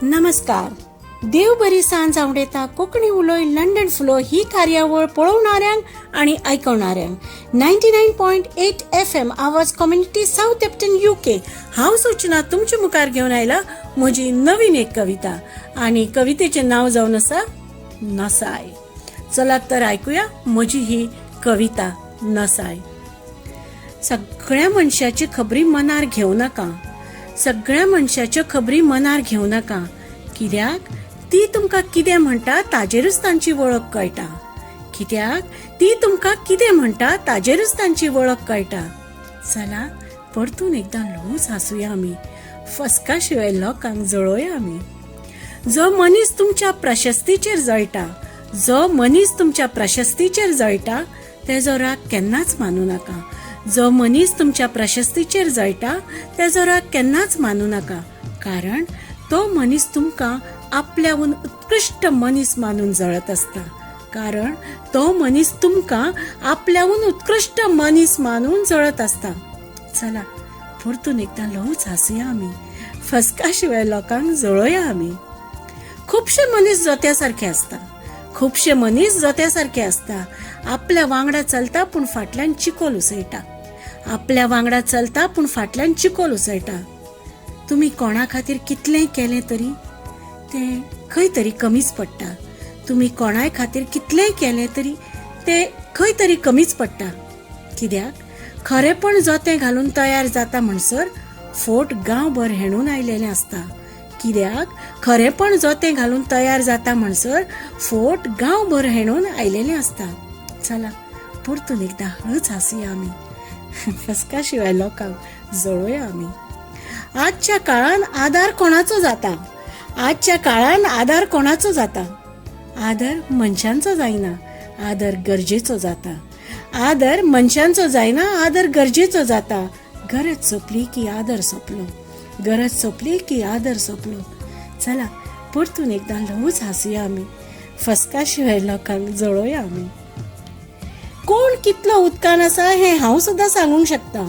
नमस्कार. देव बरी सांज आवडेता कोंकणी उलोय लंडन फ्लो ही कार्यावळ पळोवणाऱ्यांक आनी आयकणाऱ्यांक 99.8 FM आवाज कम्युनिटी साऊथ UK. हांव सूचना तुमच्या मुखार घेवन आयला म्हजी नवीन एक कविता आनी कवितेचें नांव जावन आसा नसाय. चलात तर आयकुया म्हजी ही कविता नसाय. सगळ्या मनशाची खबरी मनार घेवं नाका, सगळ्या मनशाच्यो खबरी मनार घेवं नाका, कित्याक ती तुमकां कितें म्हणटा ताजेरूच तांची वळख कळटा, कित्याक ती तुमकां कितें म्हणटा ताजेरूच तांची वळख कळटा. चला परतून एकदां ल्हवूच हांसुया आमी, फसका शिवाय लोकांक जळोवया आमी. जो मनीस तुमच्या प्रशस्तीचेर जळटा, जो मनीस तुमच्या प्रशस्तीचेर जळटा तेजो राग केन्नाच मानू नाका, जो मनीस तुमच्या प्रशस्तीचेर जळटा तेजो राग केन्नाच मानू नाका, कारण तो मनीस तुमकां आपल्याहून उत्कृश्ट मनीस मानून जळत आसता, कारण तो मनीस तुमकां आपल्याहून उत्कृश्ट मनीस मानून जळत आसता. चला परतून एकदां ल्हवूच हांसुया आमी, फसका शिवाय लोकांक जळोवया आमी. खुबशे मनीस जोत्या सारखे आसता, खुबशे मनीस जोत्या सारखे आसता, आपल्या वांगडा चलता पूण फाटल्यान चिकोल उसळटा, आपल्या वांगडा चलता पूण फाटल्यान चिकोल उसळटा. तुमी कोणा खातीर कितलेंय केलें तरी तें खंय तरी कमीच पडटा, तुमी कोणाय खातीर कितलेंय केलें तरी तें खंय तरी कमीच पडटा, कित्याक खरेपण जोतें घालून तयार जाता म्हणसर फोट गांवभर हेणून आयलेलें आसता, कित्याक खरेपण जोतें घालून तयार जाता म्हणसर फोट गांवभर हेणून आयलेलें आसता. चला परतून एकदां हळूच हांसुया आमी, फसका शिवाय लोकांक जळोवया आमी. आजच्या काळान आदार कोणाचो जाता, आजच्या काळान आदार कोणाचो जाता, आदर मनशांचो जायना, आदर गरजेचो जाता, आदर मनशांचो जायना, आदर गरजेचो जाता. गरज सोंपली की आदर सोंपलो, गरज सोंपली की आदर सोंपलो. चला परतून एकदां ल्हवूच हांसुया आमी, फसका शिवाय लोकांक जळोवया आमी. कोण कितलो उदकान आसा हें हांव सुद्दां सांगूंक शकता,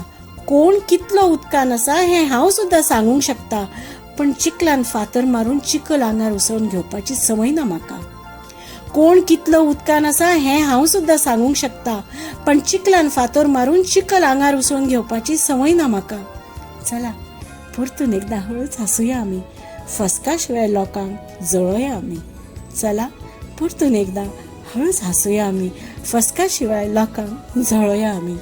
कोण कितलो उदकान आसा हें हांव सुद्दां सांगूंक शकता, पण चिखलान फातर मारून चिखल आंगार उसळून घेवपाची संवय ना म्हाका. कोण कितलो उदकान आसा हें हांव सुद्दां सांगूंक शकता, पण चिखलान फातर मारून चिखल आंगार उसळून घेवपाची संवय ना म्हाका. चला परतून एकदां हळूच हांसुया आमी, फसका शिवाय लोकांक जळोवया आमी. चला परतून एकदां हळूच हांसुया आमी, फसका शिवाय लोकांक जळोवया आमी.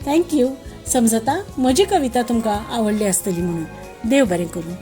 Thank you. समजता म्हजी कविता तुमकां आवडली आसतली म्हणून. देव बरें करूं.